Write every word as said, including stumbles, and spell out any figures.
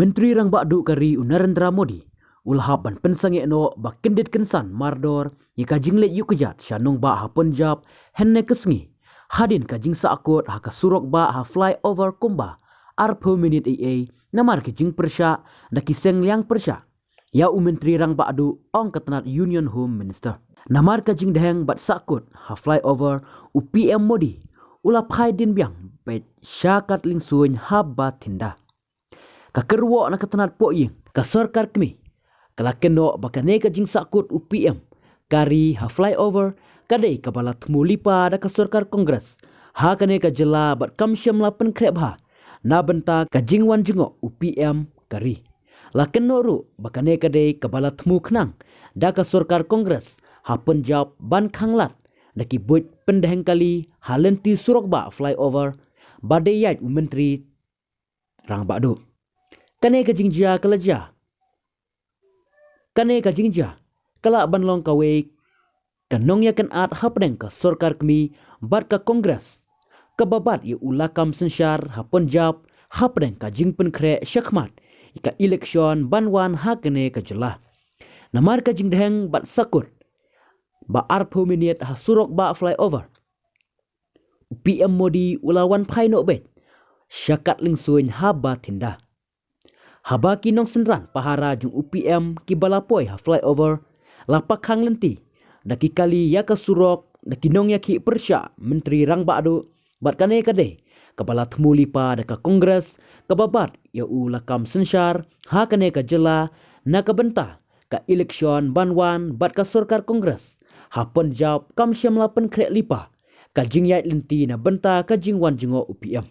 Myntri Rangbah Duh ka ri u Narendra Modi u la hap ban pynsangeh noh ba kyndit kynsan mardor ïa ka jingleit ïuh kjat sha nongbah ha Punjab hynne ka sngi, hadien ka jingsahkut ha ka surok bah ha flyover kumba arphew minit ei ei namar ki jingpyrshah da ki seng liang pyrshah ïa u Myntri Rangbah Duh, ong ka tnat Union Home Minister. Namar ka jingdheng bad sahkut ha flyover, u P M Modi u la phai dien biang beit sha Katlingsuin ha Bathinda. Ka kyrwoh na ka tnat pohïing ka sorkar kmie ka la kynnoh ba kane ka jingsahkut u P M ka ri ha flyover ka dei kaba la thmu lypa da ka sorkar Congress ha kane ka jylla bad kam shym la pynkhreh bha na bynta ka jingwan jngoh u P M ka ri. La kynnoh ruh ba kane ka dei kaba la thmu khnang da ka sorkar Congress ha Punjab ban khanglad da ki buit pyndheng kali ha lynti surok bah flyover ba dei ïaid u Myntri Rangbah Duh. Kane ka jingjia ka la jia kane ka jingjia ka lah ban long kawei ka nongïakynad hapdeng ka sorkar kmie bad ka Congress kaba bat ïa u lakam synshar ha Punjab hapdeng ka jingpynkhreh shakhmat ïa ka election ban wan ha kane ka jylla. Namar ka jingdheng bad sahkut ba arphew minit ha surok bah flyover, u P M Modi u la wan phai noh beit sha Katlingsuin ha Bathinda. Haba ki nongsynran pahara jong u P M kiba la poi ha flyover la pakhang lynti da ki kali ïa ka surok da ki nongïakhih pyrshah, Myntri Rangbah Duh bad kane ka dei kaba la thmu lypa da ka Congress kaba bat ïa u lakam synshar ha kane ka jylla na ka bynta ka election ban wan bad ka sorkar Congress ha Punjab kam shym la pynkhreh lypa ka jingïaid lynti na bynta ka jingwan jngoh u P M.